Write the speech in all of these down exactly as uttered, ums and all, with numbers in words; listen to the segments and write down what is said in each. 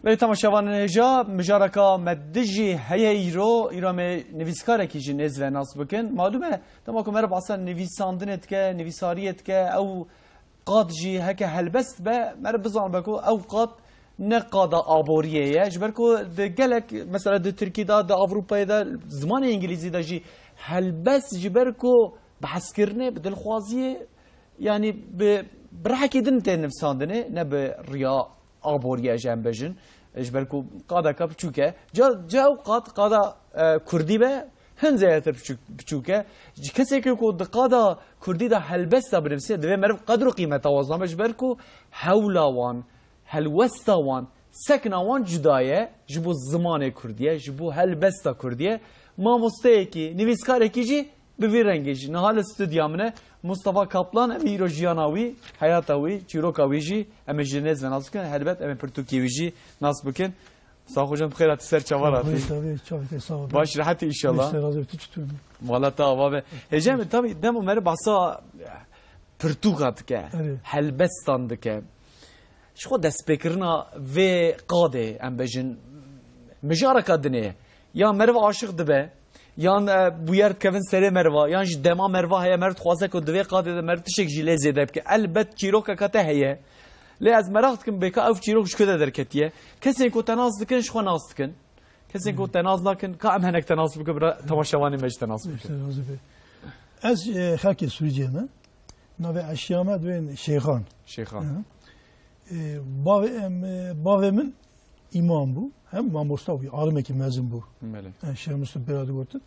Ê temaşevanên hêja, mijareka me dijî heye îro, îro me nivîskarekî jî nêz ve nas bikin. Malûm e, dema ku meriv behsa nivîsandinê dike, nivîsariyê dike, ew qad jî heke helbest be, meriv bizanibe ku ew qad ne qada aboriyê ye. Ji ber ku di gelek, mesela di Tirkî de, di Ewropayê de, zimanê Îngilîzî de jî helbest ji ber ku behskirinê, bi dilxwaziyê, yanî bi, bi rihekî din tê nivîsandinê, ne bi riya aboriye jî em bêjin. Ji ber ku qadeke biçûk e. Ca, ca ew qad, qada, e, kurdî be, hin zêdetir biçûk, biçûk e. Ji kesekî ku di qada kurdî de helbesta binivîse, divê meriv qedr û qîmeta wan zane, ji ber ku hewla wan, helwesta wan, sekna wan cuda ye, ji bo zimanê kurdî ye, ji bo helbesta kurdî ye. Mamosteyekî, nivîskarekî jî bi vî rengê jî. Niha li stûdya min e Mustafa Kaplan, em îro jiyana wî, heyata wî, çîroka wî jî em ê ji nêz ve nas bikin. Helbet em ê pirtûkê wî jî nas bikin. Sax hocam, bi xêr hatî, ser çava hatî. Tabii, tabii, çok da sağ ol. Baş, rehetî inşallah. İşte razı olsun, tu çi tür? Wala te ava be. Hêja min, tabii, dema meriv behsa pirtûka dike, Evet. helbestan dike. Ji xwe destpêkirina vê qadê, em bêjin, mijareka dinê ye. Yan meriv aşiq dibe, yan, e, bûyer dikevin serê meriva, yan jî dema meriva heye, meriv dixwaze ku di vê qadê de meriv tiştek jî lê zêde bike. Elbet çîrokeka te heye. Lê ez meraq dikim bêka ev çîrok ji ku de derketiye. Kesên ku te nas dikin, ji xwe nas dikin. Kesên ku te nas nakin, ka em henek te nas bikin, bira temaşevanê me jî te nas bikin. Îşte razî be. Ez, e, xelkê Sûriyê me. Navê eşya me dibên Şêxan. Şêxan. Hı. E, bavê, em, e, bavê min îmam bû, hem mamosta bû, alimekî mezin bû. Belê. Yani Şêx Muslim pêra digotin.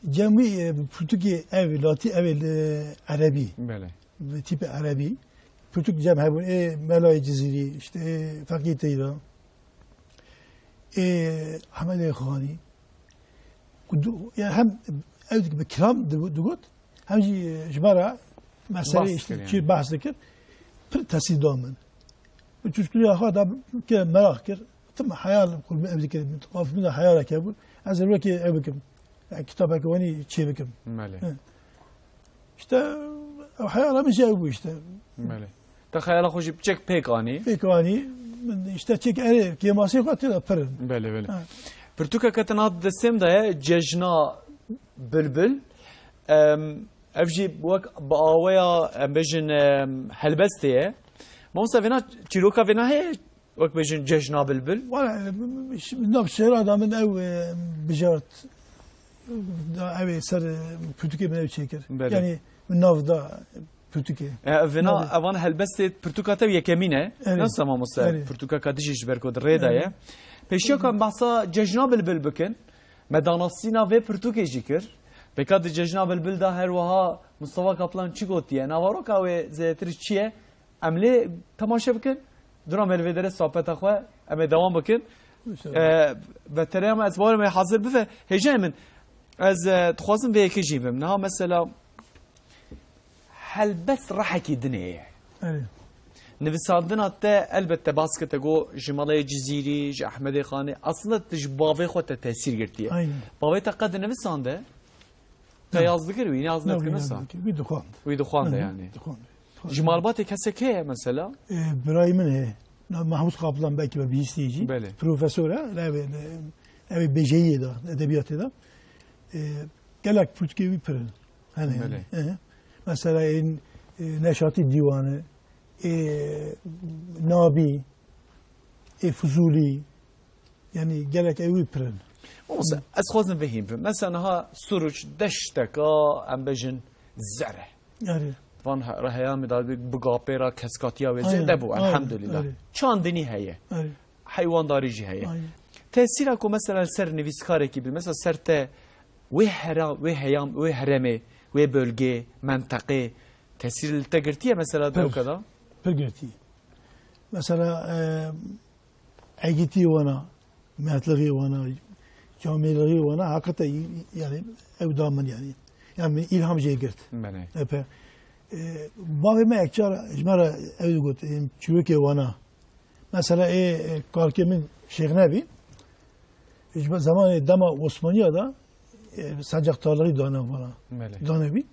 Cem wî, e, pirtûkê ev, latî ev, e, erebî. Belê. Bi tîpê erebî. Pirtûk cem hebûn, ê Melayê Cizîrî, işte, ê Feqî Teyran, ê Ehmedê Xanî. Ku du-, ya hem ew dike bi kilam di-, digot, hem jî ji me re meselê Bahs işte dikir yani. çi behs dikir, pir tesîr da min. Bi çûçkûya xwe da ke meraq kir, tim heyal ku ev dikir, mafî min de heyaleke bû, ez ê wekî ev bikim. Yani kitabeke wenî çê bikim. Belê. Hı. İşte ew heyala min jî ew bû işte. Belê. Te xeyala xwe jî piçek pêk anî. Pêk anî, min işte çek erê, kêmasê xwe tê de pir in. Belê, belê. Ha. Pirtûkeke te niha di destê min de ye, Cejna Bilbil. Em, ev jî wek bi aweya, em bêjin, em, helbestê ye. Mamosta, vêna, çîroka vêna heye, wek bêjin Cejna Bilbil? Wala, em, şi-, nav şêra da min ew, em, bijart, da ew ê ser, em, pirtûkê min ew çêkir. Belê. Yani min nav da pirtûkê. E, vêna, Navê. evan helbestê pirtûka te yekemîn e. Erê. Nasıl mamoste? Erê. Pirtûka ka dijî ji ber ku di rê de ye. Erê. Pêşiya ku em behsa Cejna Bilbil bikin, me danasîna vê pirtûkê jî kir. Pêka di Cejna Bilbil de her wiha Mustafa Kaplan çi gotiye? Navaroka wê zêdetir çi ye? Em lê temaşe bikin. Dûra me li vê derê sohbeta xwe em ê dewam bikin. Înşallah. E, vetereya me ez bawerim ê hazir bibe. Hêjayê min, ez, e, dixwazim vê yekê jî bim. Niha mesela helbest rehekî dinê ye. Erê. Nivîsandina te elbette baskete ku ji Melayê Cizîrî, ji Ehmedê Xanê, aslında tu ji bavê xwe te tesîr girtiye. Aynen. Bavê te qet nivîsande? Te yaz dikir wî, yaz Ne, nedikir wî wisa? yaz dikir, wî dixwand. Wî dixwande Hı hı, yani. dixwand. Ji malbatê kesek heye mesela? E, birayê min heye. Na Mahmut Kaplan belkî we bihîstiye jî. Belê. Profesor e, ev, ev bêjeyiyê de, edebiyatê de. E, gelek pirtûkê wî pir in. Hene Belê. yani. E, mesela ên, e, Neşatî Dîwanê, ê Nabî, ê Fizûlî, yanî gelek ew wî pir in. Olsa, ez xwazim vehîm bim. Mesela niha Suruç deşteka, em bêjin, zer e. Erê. Van he-, heyamê de bi gapê re keskatiya wê Aynen, zêde bû, aynen, elhamdulillah. erê. Çandinî heye. Erê. Heywandarî jî heye. Aynen. Tesîra ku mesela ser nivîskarekî bi, mesela ser te wê hera-, wê heyam, wê heremê, wê bölgê, menteqê, tesîr li te girtiye mesela Pir. dewke de? Pir girtiye. Mesela, e, egîtî wana, mertlixî wana, camêrlixî wana, hakikaten, yani, ew da min, yani. Yani, min îlham jê girt. Belê. Epe, e, bavê me ekçar, ji me re ew digot, em, çîrokê wana. Mesela, ê, e, kalkê min Şêx Nebî, ji me zemanê dema Osmaniya da, e, sencaqtarlixî dane wana. Belê. Dane bî.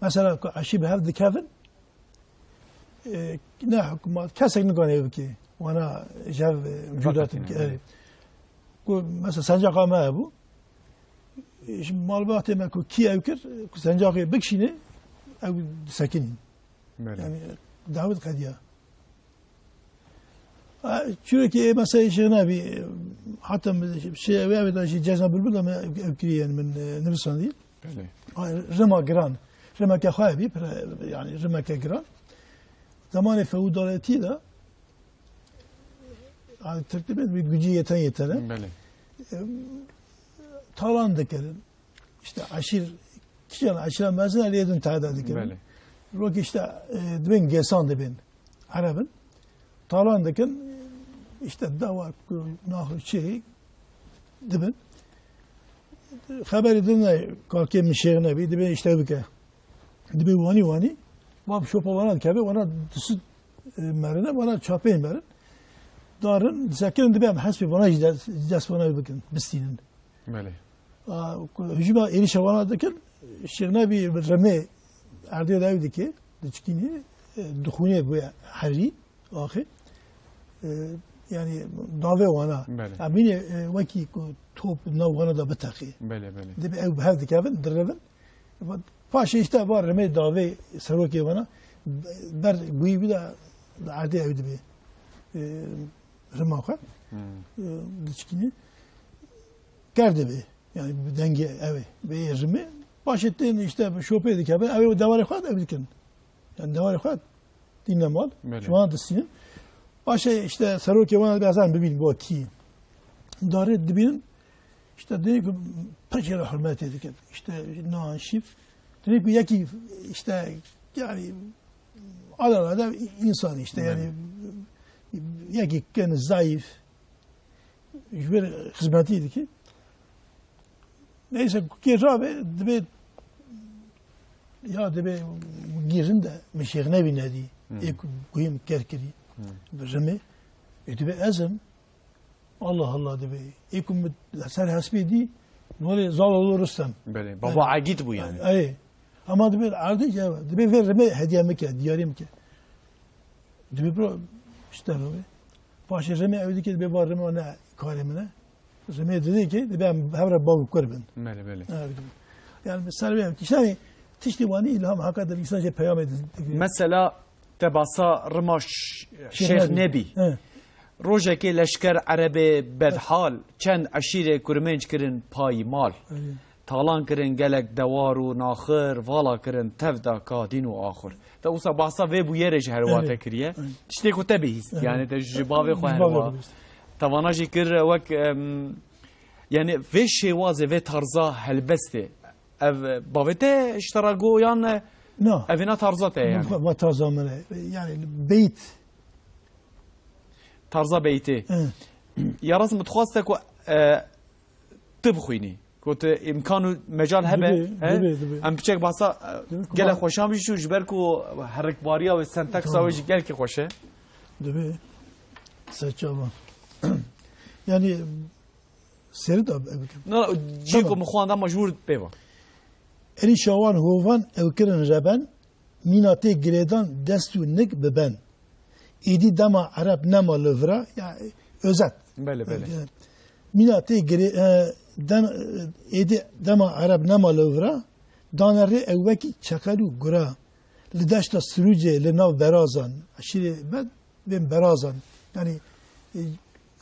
Mesela, ku eşî bi hev dikevin, e, ne hikûmet, kesek nikane ev bike. wana jev, e, cuda tibike. Ku mesela sencaqa me hebû, ji malbatê me ku kî ew kir, ku sencaqê bikişîne, ew disekinîn. Belê. Yani, dawet qediya. Ha, çûrekî ê mesela Şêx Nebî, hatta şey, ev, ev da jî Cezna Bülbül de me ev, ev kiriye, yani min, e, nivîsandî. Belê. Ha, rima giran. Rimeke xwe bî, pira, yani rimeke giran. Zamanê feodaliyetî de, yani Tirk dibên bir gücü yeten yetene. Belê. E, talan dikirin. İşte aşir, kişiyan aşira mezin lê din tada dikirin. Belê. Rok işte, e, dibên gesan dibên. Erebin. Talan dikin, işte dawa ku naxir çi dibin. Xeberî din ne, kakê min Şêx Nebî, dibê işte bike. Dibê wanî wanî, va şopa wana dikeve, wana disit, e, merine, wana çapê merin. Darin, disekirin, dibê em hespê wana jî des-, dest wana bikin, bistînin. Belê. A, ku hücuma êrîşa wana dikin, Şêx Nebî rimê erdê de ew dike, diçikînî, e, dixûnê bûye herî, axê. E, yani davê wana. Belê. Em bînê, e, wekî ku top nav wana da biteqî. Belê, belê. Dibê ew bi hev dikevin, direvin. Paşê işte va rimê davê serokê wana ber guî bide erdê ew dibê. E, rima xwe. Hmm. E, diçikînî. Ker dibê. Yani bi dengê ew ê. Bê rimê. Paşê tên işte şopê dikeve. Ew ê dewarê xwe ew dikin. Yani dewarê xwe dîne mal. Belê. Ji wan distînin. Paşê işte serokê wan dibê ez ê bibînim bo kî. Darê dibînin. İşte dedi ki pek yere hürmet edikin. İşte nan şif. Dedi ki yeki işte yani alelade insan işte yani yeki ken zayıf. Ji ber xizmetî dikî. Neyse, kê rabe, dibê, ya dibê girin de min Şêx Nebî nedî. Hmm. Ê ku guhê min ker kirî. Hmm. Bi rimê. Ê dibê ez im. Allah Allah dibê. Ê ku min ser hespê dî, nolê Zaloğlu Rustem. Belê. Baba Egîd bû yani. Ey. Ama dibê erdê, dibê vê rimê hediye min ke, diyarî min ke. Dibê bro, işte rimê. Paşê rimê ew dikê dibê va rimê ne karê min e. Rimê didê ki dibê em hevre bav û kur bin. Belê, belê. Ha, dibê. Yani ser vê işte tiştê wanî ilham hakikaten insan jê peyamê di-, digre. Mesela te basa rima ş-, Şêx Şêx Nebî. Nebî. He. Rojekê leşker erebê bedhal çend eşîrê kurmênc kirin payî mal. Eyê. Talan kirin gelek dewar û naxir, vala kirin tev da kadîn û axur. Te wisa bahsa vê bûyerê ji herwa Erê. Te kiriye. Erê. Tiştê ku te bihîst, Erê. Yani te ji bavê xwe Ji bavê herwa. Xwe bihîst. Te vana jî kir wek, em, yani vê şêwazê, vê tarza helbestê. Ev bavê te ji te re got yan, Na. Evêna tarza te ye yani? Va tarza min e. Yani beyt. Tarza beytê. He. Ya rast min dixwast te ku, e, tu bixwînî. Ku tu îmkan û mecal hebe, Dibê, he? Dibê, dibê. Em piçek bahsa, e, Dibê ku gelek ba- xweşan bî ji ber ku herikbariya wê senteksa Tamam. Wê jî gelkî xweş e. Dibê. Seçava. Yani seri da bikim. Na, cî Tamam. Ku min xwanda majbûr pê va. Erî şawan hovan ew kirin reben, mîna tê girêdan dest û nik biben. Êdî dema Ereb nema li vira, ya, özet. Belê, belê. E, mîna tê girê-, e, dem-, e, êdî dema Ereb nema li vira, dane rê ew wekî çeqel û gura. Li deşta Sirûcê, li nav berazan, eşîrê me bên berazan. Yani, e,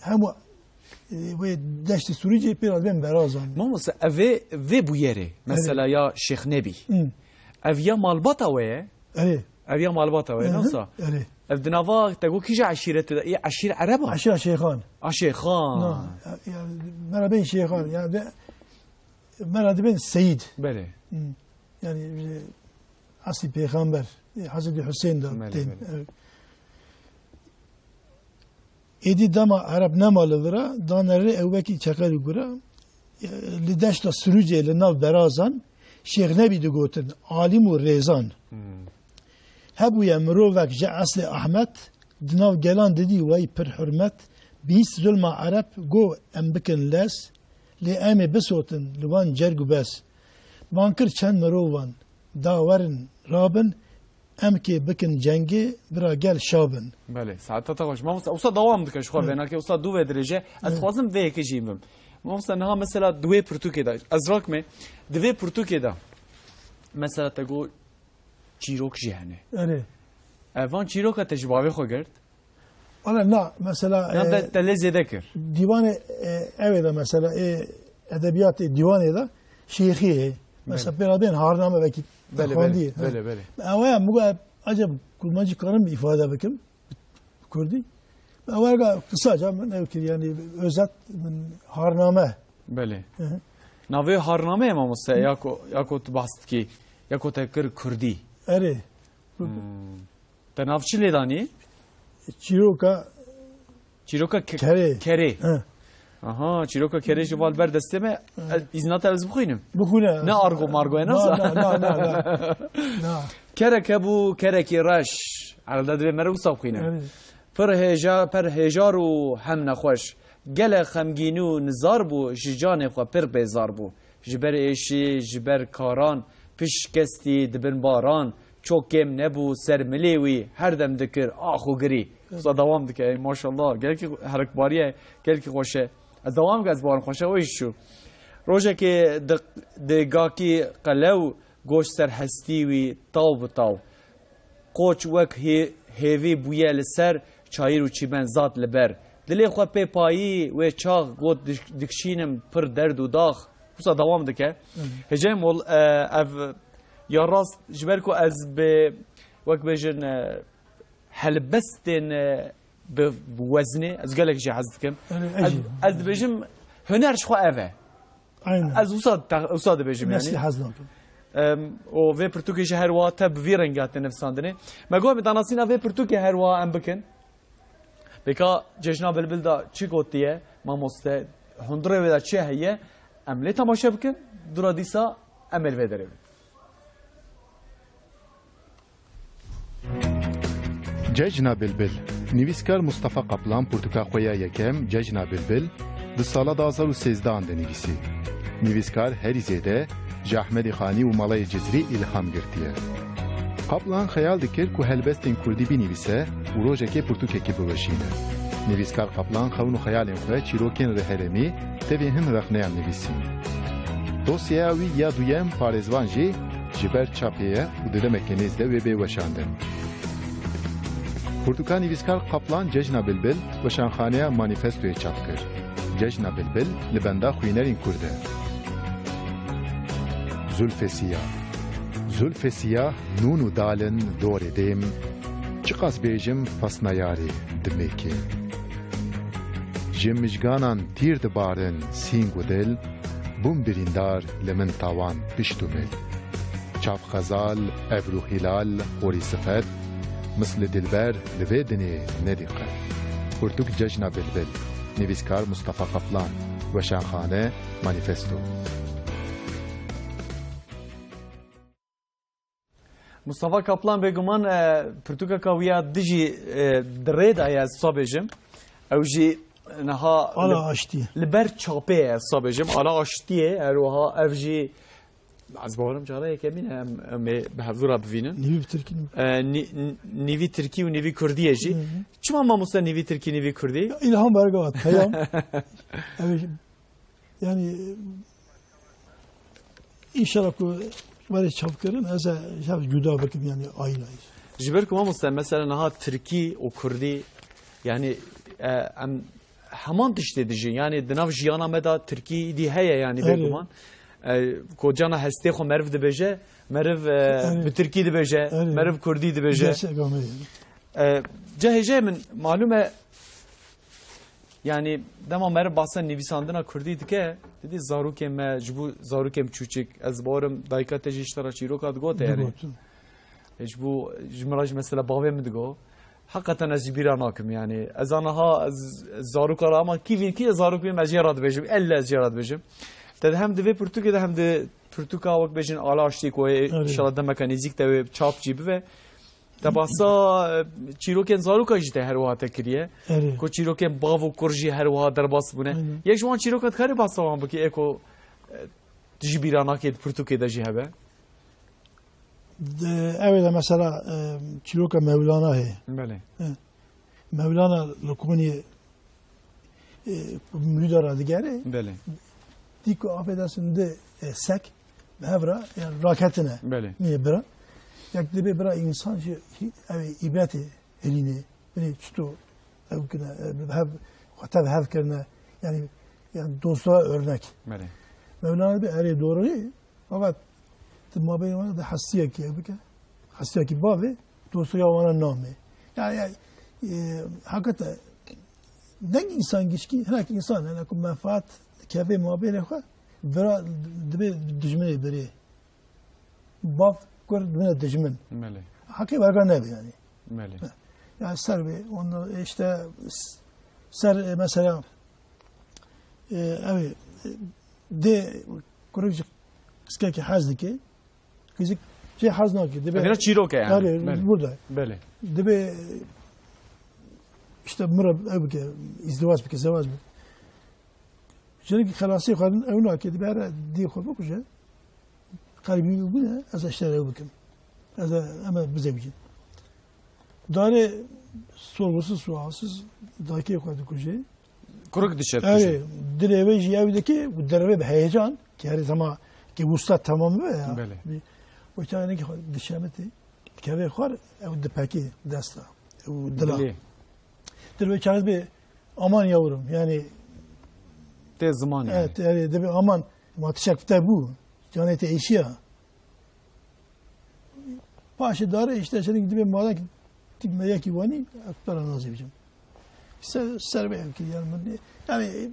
hemû, e, wê deştê Sirûcê pê re bên berazan. Mamoste, ev ê, vê bûyerê, mesela Evet. Ya Şêx Nebî. Hı. Ev ya malbata we ye? Erê. Ev ya malbata we, Hı hı, nasıl? Erê. Ev di nava te got kîja eşîretê de, ê eşîr Ereb a? Eşîra Şêxan. A Şêxan. Na, ya, ya, me re bên Şêxan, ya, de, me re dibên Seyîd. Belê. Hı. Yani, e, eslî pêxember, e, Hezretî Husên de Belê, tên. Belê. Evet. Êdî dema Ereb nema li vira, dane rê ew wekî çeqer û gura, e, li deşta Sirûcê li nav berazan, Şêx Nebî digotin, alim û rêzan. Hmm. Hebûye mirovek ji eslê Ahmet, di nav gelan didî wey pir hurmet, bihîst zulma Ereb, go em bikin lez, lê em ê bisotin li wan cerg û bez. Van kir çend mirovan, da werin, rabin, Em kê bikin cengê, bira gel şa bin. Belê, saeta te xweş. Mamoste, wisa dewam dike ji xwe vênakê, wisa dû vê dirêje. Ez dixwazim vê yekê jî bim. Mamoste, niha mesela di wê pirtûkê de, ez rakimê, di vê pirtûkê de, mesela te got çîrok jî hene. Erê. E, van çîroka te ji bavê xwe girt? Wala na, mesela, Yan e, te, te lê zêde kir? Dîwanê, e, ew ê de mesela, e, edebiyatê dîwanê de şêxî heye. Mesela, Belê. pêra bên harname belkî te Belê, xwendî, belê, he. belê, belê. Ew ê, min got, acaba kurmancî karim îfade bikim? Kurdî. Ew ê, kısaca min ew kir, yani özet min harname. Belê. Hı hı. Navê harnameyê mamoste, ya ku, ya ku tu behs dikî, ya ku te kir kurdî. Erê. Hmm. Te nav çi lê danî? Çîroka Çîroka ke-, Kerê. Kerê. He. Aha, çîroka kerê jî val ber destê me. He. Ez, îzna te ez bixwînim. Bixwîne. Ne argo margo ye, Na, nasa? na, na, na, na. Na. Kerek hebû, kerekî reş. Herhalde divê mere wisa bixwîne. Evet. Pir hêja-, pir hêjar û hem nexweş. Gelek xemgîn û nizar bû, ji canê xwe pir bêzar bû. Ji ber êşî, ji ber karan, pişt şikestî di bin baran, çok kêm nebû ser milê wî, her dem dikir ax û girî. Wisa dewam dike, ey maşallah, gelkî herikbarî ye, gelkî xweş e. Ez dewam dikim, ez bawerim xweş e, wê jî çû. Rojekê di, di gakî qelew goş ser hestî wî taw bi taw. Qoç wek hê-, hêvî bûye li ser çayir û çîmen zat li ber. Dilê xwe pê payî wê çax got, "Dik-, dikşînim pir derd û dax." Wisa dewam dike. Hı hı. Hêjayê mol, e, ev ya rast ji ber ku ez bi, wek bêjin, e, helbestên, e, bi weznê ez gelek jî hez dikim. Erê, Ez, ez jî. ez dibêjim, huner ji xwe ev e. Aynen. Ez wisa te-, wisa dibêjim, Neslî yani. hez nakim. Em, û vê pirtûkê jî her wiha te bi vî rengî hate nivîsandinê. Me got, em danasîna vê pirtûkê her wiha em bikin. Pêka Cejna Bilbil da çi gotiye, mamoste, hundirê wê de çi heye, em lê temaşe bikin, dûra dîsa em ê li vê derê bin. Cejna Bilbil. Nivîskar Mustafa Kaplan pirtûka xwe ya yekem, Cejna Bilbil, di sala du hazar û sêzdehan de nivîsî. Nivîskar herî zêde ji Ehmedê Xanî û Malayê Cizrî îlham girtiye. Kaplan xeyal dikir ku helbestên kurdî binivîse û rojekê pirtûkekî biweşîne. Nivîskar Kaplan xewn û xeyalên xwe çîrokên rêherêmî tevî hin rexneyan nivîsîn. Dosyeya wî ya duyem, Parêzvan jî ji ber çapê ye û di demeke nêz de wê bê weşandin. Pirtûka nivîskar Kaplan Cejna Bilbil weşanxaneya Manîfestoyê çap kir. Cejna Bilbil li benda xwînerên kurd e. Zulfê siyah. Zulfê siyah nûn û dal in dorê dêm, çiqas bêjim pasna yarê dimêkê. Ji mijganan tîr dibarin sîng û dil, bûm birîndar li min tawan pişt û mil. Çav xezal, ebr û hîlal, xorî sifet, mislê dilber li vê dinê nedî qet. Pirtûk Cejna Bilbil, nivîskar Mustafa Kaplan, weşanxane, Manîfesto. Mustafa Kaplan bêguman, e, pirtûkeka wî ya dijî, e, di rê de ye, ez wisa bêjim. Ew jî niha Ala li, Aştiyê. li ber çapê ye, ez wisa bêjim. Ala Aştiyê, her wiha ev jî, ez bawerim cara yekemîn e, em, em ê bi hevdû re bivînin. Nîvî bi tirkî, nîvî. E, nî-, nî-, nîvî tirkî û nîvî kurdî ye jî. Hı hı. Çima mamoste nîvî tirkî, nîvî kurdî? Ya, îlham berga hat, peyam. Ev jî Yani, înşallah ku were çapkirin, ez ê çap cuda bikim, yani, ayna ayna. Ji ber ku mamoste, mesela niha tirkî û kurdî, yani, e, em heman tiştê dijîn. Yani, di nav jiyana me de tirkî îdî heye, yani, Erê. bêguman. E, ku cana hestê xwe meriv dibêje, meriv, e, Erê. bi tirkî dibêje, Erê. meriv kurdî dibêje. Gerçek ama yani. E, cehê cehê min, malum e, Yani, dema meriv behsa nivîsandina kurdî dike, didî zarokên me, ji bo zarokên çûçik, ez bawerim dayika te jî ji te re çîroka digote, yani. Digot. E, ji bo, ji min re jî mesela bavê min digo. Heqeten ez jî bîra nakim, yani. Ez aniha, ez, ez zaroka re, ama kîvîn, kî zarok bîm, ez jê re dibêjim, elle ez jê re dibêjim. Te de hem di vê pirtûkê de hem di pirtûka wek bêjin Ala Aştî ku hê, Evet. înşallah demeke nêzîk de wê çap jî bibe. Te bahsa, e, çîrokên zaroka jî te her wiha te kiriye. Erê. Ku çîrokên bav û kur jî her wiha derbas bûne. Aynen. Yek ji wan çîroka dikarî bahsa wan bikî, ê ku, e, tu jî bîra nakê, di pirtûkê de jî hebe? Di, ew ê de mesela, e, çîroka Mewlana heye. Belê. E, Mewlana li Koniyê, e, murîda re digere. Belê. Dî ku afê destin di, e, sek bi hev re, yani raketine. Belê. Niye bira? Yek dibê bira insan jî hî-, ew ê îbretê hilînê. Binê çito ew kine, e, bi hev, xwe tev hev kirine. Yani, yani dosta örnek. Belê. Mewlana dibê erê doğru. Fakat di mabeyna wan de hestiyekî ev bike. Hestiyekî bavê, dostiya wana namê. Yani, yani, e, hakikaten ne insan gişkî, hinek insan, yani ku menfaat kevê mabeyna xwe, vira dibe dijminê birê. Bav kur dibine dijmin. Belê. Hakî verga nebe yani. Belê. Yani ser be, onda işte s-, ser, e, mesela, e, ev, e, de kurik ji qizkekî hez dike. Qizîk jê hez nake. Dibe Mesela çîrok e yani. Yani Belê. Burada. Belê. Dibe işte mira ev bike, izdivac bike, zevac bike. Jinik xelasî xwe ew nake, dibe here dî xwe bikuje. Qelbî bûne, ez eşter ew bikim. Ez e, em e bizewicin. Dare sorgusuz sualsiz dayikê xwe dikuje. Kurik diçe dikuje. Evet, dilê wê jî ew dike, û derve bi heyecan, ki her zaman ki usta tamam be ya. Belê. Bir, o çağın ki dişemeti, keve xwar, ew dipeki desta, ew dila. Dilê. Dilê çağın bir aman yavrum, yani Tê ziman yani. Evet, yani de bir aman, ma tişek te bu, canê te eşiya. Paşê dare işte senin gibi madem ki tip me yekî wanî, ez tu ra nazî bicim. Ser, ser be ki yani, yani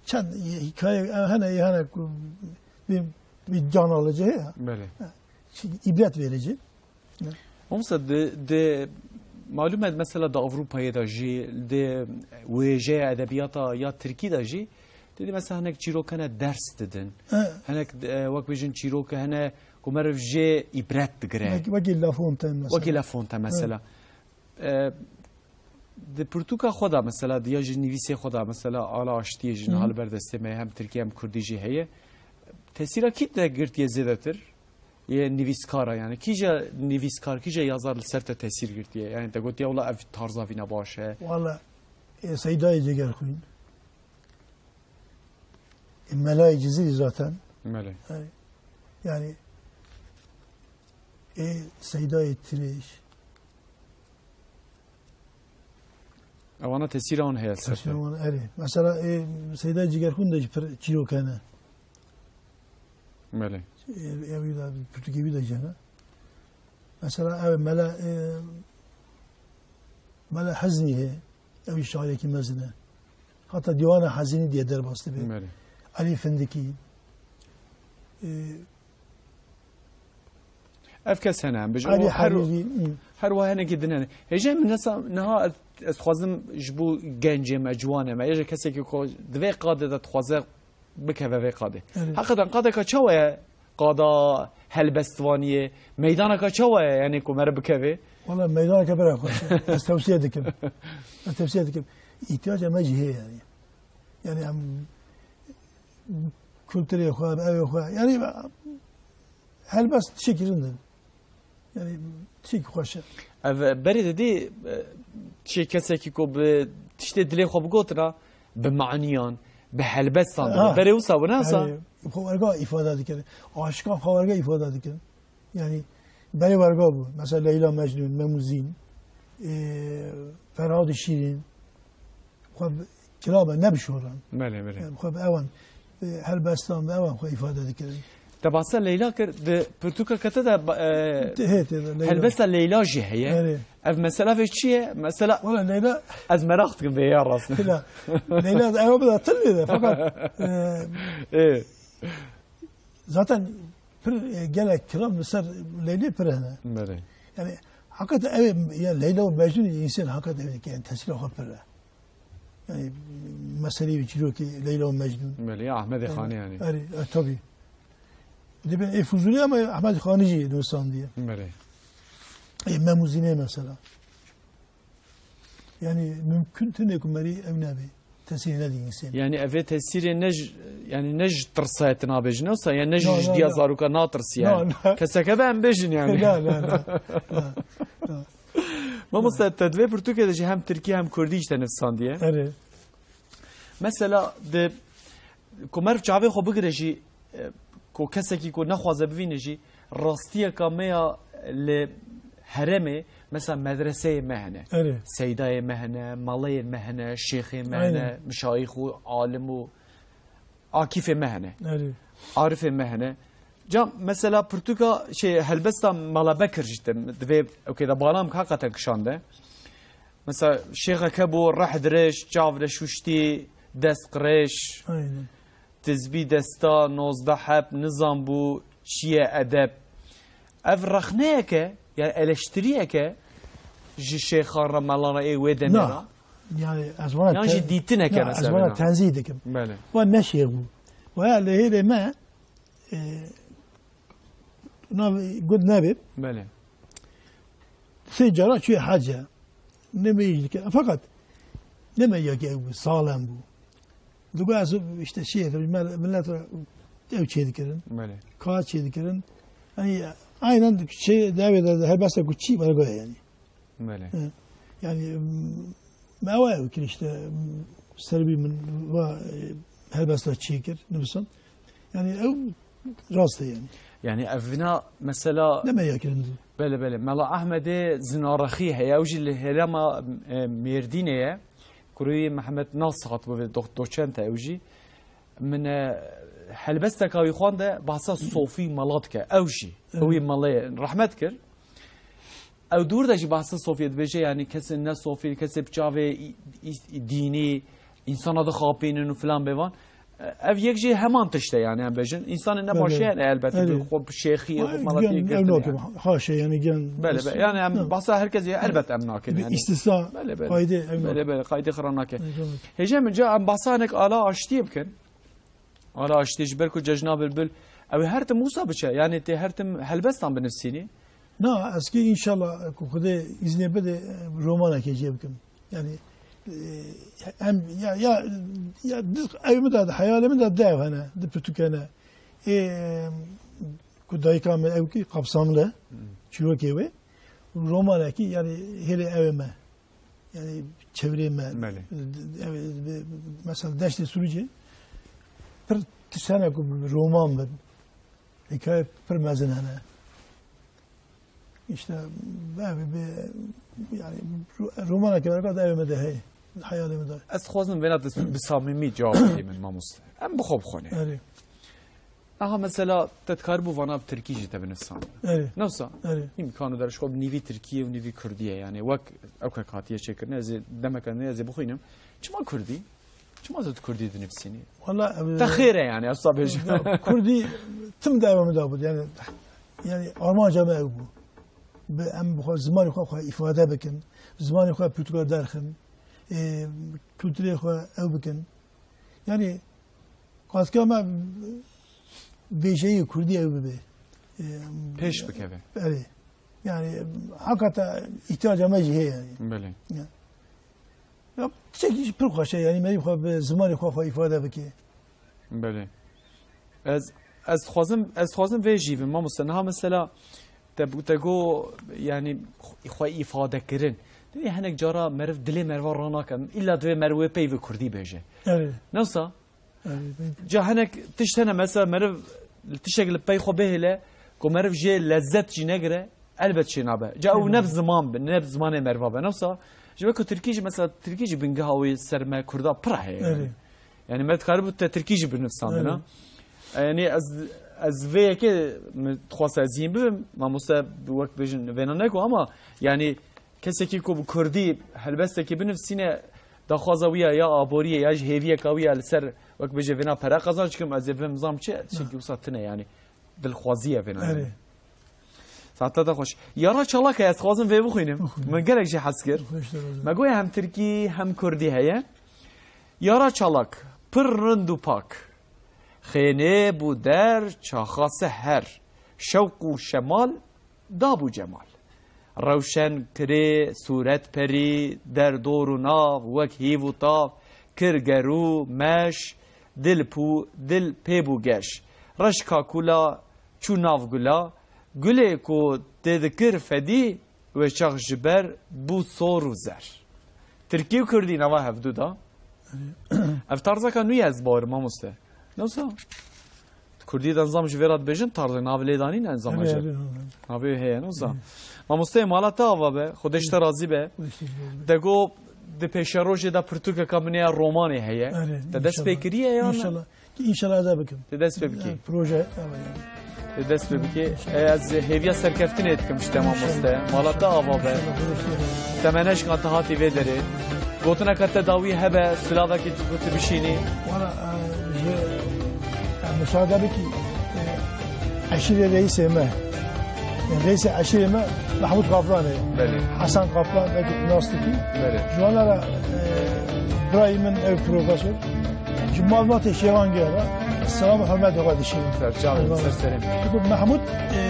çend hikaye, hene, hene ku bir, bir can alıcı ya. Belê. Şimdi ibret verici. Mamoste, di, di, malûm e, mesela di Ewropayê de jî, di wêjeya edebiyata ya tirkî de jî, didî mesela hinek çîrok hene ders didin. He. Hinek, e, wek bêjin çîrok hene ku meriv jê îbret digire. Wek-, wekî La Fontaine mesela. Wekî La Fontaine He. mesela. E, di pirtûka xwe de mesela, di ya jî nivîsê xwe de mesela, Ala Aştiyê jî Hı. niha li ber destê me ye, hem tirkî hem kurdî jî heye. Tesîra kî te girtiye zêdetir? Yê nivîskara, yani kîja nivîskar, kîja yazar li ser te tesîr girtiye? Yani te gotiye, wela ev tarza vîna baş e. Wala, e, Seydayê Cegerxwîn. E, Melayê Cizîrî zaten. Belê. Yani, yani, e, Seydayê Tirêj. Ewana tesîra wan heye li ser te. Tesîra wan, erê. Mesela, e, Seydayê Cegerxwîn de jî pir çîrok hene. Belê. E, ew da, pirtûkê wî de jî hene. Mesela, ew Mela, e, Mela Heznî heye. Ew jî şaîrekî mezin e. Heta Dîwana Hezinî diye derbas dibe. Belê. Elî Findikî, e, Ev kes hene, em bijin, Elî her, Herîrî, hı. her wa hinekî din hene. Hêjê min nesa, niha ez, ez dixwazim ji bo gencê me, ciwanê me, ya jî kesekî ku di vê qadê de dixwaze bikeve vê qadê. Evet. Heqeten qadeka çawa ye? Qada helbestvaniyê, meydaneka çawa ye, yani ku mere bikeve? Wala meydaneke bira xweş e. Ez tewsiye dikim. Ez tewsiye dikim. Îhtiyaca me jî heye yani. Yani em kulturê xwe, evê xwe, yani helbest tiştekî rind in. Yani tiştekî xweş e. Ev berê didî, e, çi kesekî ku bi tiştê dilê xwe bigotina, bi maniyan, bi helbestan dibe. Ha. Berê wisa bû, ne wisa? Yani, xwe werga îfade dikin. Aşiqan xwe werga îfade dikin. Yani berê werga bû. Mesela Leyla Mecnûn, Memûzîn, e, Ferhad Şîrîn. Xwe bi, kirabe, ne bi şoran. Belê, belê. Yani xwe bi ewan, e, helbestan bi ewan xwe îfade dikirin. Te bahsa Leyla kir, di pirtûkeke te de, e, Te-, hê, tê de Leyla. helbesta Leyla jî heye. Erê. Ev mesela vê çi ye? Mesela Wala Leyla ez meraq dikim vê ya rast. Leyla, Leyla ewa bila til lê de, fakat, e, Ê. zaten pir, e, gelek kilam li ser Leylê pir hene. Belê. Yani hakikaten ev, ya Leyla û Mecnûn insan hakikaten ev, yani tesîra xwe pir e. Yani meseleyê çîrokê Leyla û Mecnûn. Belê, ya Ahmedê Yani, Xanî yani. Erê, e, tabii. Dibên ê Fuzûlî ama Ahmed Xanî jî nivîsandiye. Belê. Ê Memûzînê mesela. Yani mümkün tune ku merî ew nebe. Tesîrê nedî insên. Yani ev ê tesîrê ne ji, Yani ne ji tirsayê tu nabêjin, yoksa yani ne ji, no, no, diya, no, zaroka natirsiye? No, no. Keseke be em bêjin yani. No, no, no, no, no. Mamoste, te divê pirtûkê de jî hem tirkî hem kurdî ji te nivîsandiye. Erê. Mesela, di, ku meriv çavê xwe bigire jî, e, ku kesekî ku nexwaze bivîne jî, rastiyeka me ya li herêmê, mesela medreseyê me hene. Erê. Seydayê me hene, maleyê me hene, şêxê me hene, aynen, mişayîx û alim û akîfê me hene. Erê. Arifê me hene. Ca mesela pirtûka, şey, helbesta Mala Bekir jî te divê ewkê de balam ki hakikaten kişande. Mesela şêxeke bû, reh dirêj, çav reşûştî, dest qirêj, aynen, tizbî desta, nozdeh heb, nizan bû çi ye edeb. Ev rexneyeke, yani eleştiriyeke ji şêxan re, melan re ê wê demê re. Na, yani ez vana, yan jî dîtineke, na, ez mesela vana tenzî dikim. Belê. Wa ne şêx bû. Wa ya li hêlê me, e, nav gund nebê. Belê. Sê cara çûye hece. Ne me iş dike. Fakat ne me ya ki ew salem bû. Digo ez işte şey, millet ev çê dikirin. Belê. Ka çê dikirin. Yani aynen şey, devê de helbeste ku çî bergoya yani. Belê. He. Yani, m, me ew ew kir işte, m, serbî min va, e, helbesta çê kir, nivisan. Yani ew rast e yani. Yani ev vina mesela. Ne me ya kirin. Belê, belê. Mela Ahmedê Zinarexî heye. Ew jî li herêma, e, Mêrdînê ye. Kurê wî Mehmet Nas hatibû vê do-, doçent e ew jî. Min, e, helbesteka wî xwend e, behsa Sofî Mela dike. Ew jî. Evet. Ew wî Melê rehmet kir. Ew dûr de jî behsa Sofiyê dibêje, yani kesê ne Sofî, kesê bi çavê î-, î-, dînî, însana dixapînin û filan bêvan. Ev yek jî heman tişt e, yani em bêjin. Însanê ne, belê, başê hene elbet, belê, bi xwe bi şêxî, ma xwe meletî giyan ew girtin nakim, yani. Haşa, yani giyan. Belê, belê. Yani em, ha, behsa her kesê elbet em nakin, bir yani. Îstîsna, belê, belê, qaydê ew nakin. Belê, belê, qaydê xira nake. Evet, evet. Hêje min ca em behsa hinek ala aştiyê bikin. Ala aştiyê ji ber ku Cejna Bilbil, ew ê her tim wisa biçe. Yani tê her tim helbestan binivîsînî. Na, ez kê înşallah ku Xwedê îznê bide, romanekê jê bikim. Yani, e, em ya, ya, ya di-, ew min de, heyalê min de dev hene, di pirtûk hene. Ê, ku dayika min ew kî kapsamli, hmm, çîrokê wê, romanekî, yani hêlê ew ê me. Yani çevrê me. Belê. Ev, e, mesela Deştê Sirûcê pir tişt hene ku roman bin. Hikaye pir mezin hene. İşte, ev, bi, yani, ro-, romaneke berkat ev me de hey. Heyalê me de. Ez dixwazim vêna tu bi samîmî cewab bidî min, mamoste. Em bi xwe bixwîne. Erê. Aha, mesela, te dikaribû vana bi tirkî jî te binivîsand. Erê. Ne wisa? Erê. Îmkan û der ji xwe bi nîvî tirkî ye û nîvî kurdî ye. Yani, wek ew kek hatiye çêkirin, ez ê demeke nû ez ê bixwînim. Çima kurdî? Çima tu kurdî dinivîsînî? Wala, e, te xêr e yani, ez wisa bêjim. Ya, kurdî tim dewamı da bû. Yani, yani armanca me ew bû. Bi em bi xwe, zimanê xwe, xwe îfade bikin. Zimanê xwe pirtûka derxin. E, kulturê xwe ew bikin. Yani, katkıya me vêjeyî kurdî ew bibe. E, pêş bikeve. Erê. Yani, hakikaten ihtiyaca me jî heye yani. Belê. Ya. Ya, tiştekî jî pir xweş e, yani, merî xwe bi zimanê xwe, xwe îfade bike. Belê. Ez, ez dixwazim, ez dixwazim vê jî bim, mamoste. Niha mesela te, te got, yani, xwe îfade kirin. Divê hinek cara meriv dilê meriva ranake. Îlla divê meriv wê peyvê kurdî bêje. Evet. Ne wisa? Ca hinek tişt hene, mesela meriv li tiştek li pey xwe bihêle, ku meriv jê lezzet jî negire, elbet jê nabe. Ca ew ne bi ziman be, ne bi zimanê meriva be. Ne wisa, ji ber ku tirkî jî, mesela tirkî jî bingeha wê ser me kurda pir heye yani. Erê. Yani me dikaribû te tirkî jî binivîsandina. Erê. Yani ez, ez vê yekê min dixwest ez hîn bibim, mamoste wek bêjin vêna neko ama yani Kesekî ku bi kurdî helbestekî binivîsîne, daxwaza wî ya, ya aboriyê ya jî hêviyeka wî ya li ser, wek bêje, vêna pere qazanc kim, ez ê bim zam çi, tiştekî wisa tune, yanî dilxwazî ye vêna. Erê. Saeta te xweş. Yara çalak heye, ez dixwazim vê bixwînim. Bixwîne. Min gelek jê hez kir. Xweş de razî. Me goya hem tirkî hem kurdî heye. Yara çalak, pir rind û pak. Xênê bû der, çaxa seher. Şewq û şemal dabû cemal. Rewşen kirê sûret perî, der dor û nav, wek hîv û tav, kir gerû, meş, Dil pû, dil pê bû geş. Reş kakula çû nav gula. Gulê ku tê dikir fedî, wê çax ji ber bû sor û zer. Tirkî û kurdî nava hevdû da. Ev tarzeka nû ye, ez bawerim, mamoste. Ne wisa? Kurdî de nizam ji vê re dibêjin, tarzek navê lê danîne, nizam Hebe, hebe, hebe. Navê heye, ne wisa? Mamoste, mala te ava be, Xwedê ji te razî be. Xwedê ji te razî be. Te got di pêşerojê de pirtûkeka min ya romanê heye. Erê, Te dest pê inşallah. Kiriye yan? İnşallah. Ki inşallah ez ê bikim. Te dest pê bikî. Yani proje, evet yani. Te dest pê bikî. E, ez hêviya serkeftinê dikim ji te, mamoste. İnşallah. Mala te ava be. İnşallah, Xwedê ji te razî be. Temenejka te hatî vê derê. Gotineka te dawî hebe, silavekî tu, tu bişînî. Valla, e, ji, e, müsaade bikî, e, eşîrê reîsê me. Yani reîsê eşîrê me Mahmut Kaplan e. Belê. Hasan Kaplan belkî tu nas dikî. Belê. Ji wana re, e, birayê min ew profesor. Ji malbatê Şêwangê re selam û hurmetê xwe dişînim. Ser çavê min, ser serê min. Çünkü Mahmut, e,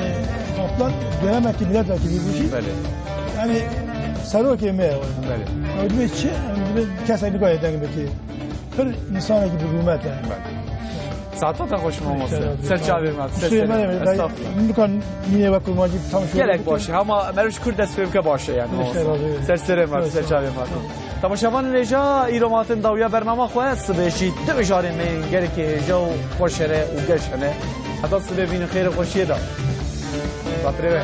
Kaplan dönemekî milletvekilî bû jî. Belê. Yani serokê me ye. Belê. Ew dibê çi? Ew dibê kesek nikare deng bike. Pir insanekî bi rûmet e. Belê. Saeta te xweş, mamoste. Ser çavê me, ser serê min. Estağfurullah. Nikan mînê we kurmancî tam şûr Gelek baş e. Hema meriv ji Kurd dest pê bike baş e yani. Ser serê me, ser çavê me. Temaşevanên hêja, îro ma hatin dawiya bernama xwe, sibê jî du mijarê me yên gelekî hêja û xweş here û geş hene. Heta sibê bînin xêr û xweşiyê de. Xatirê we.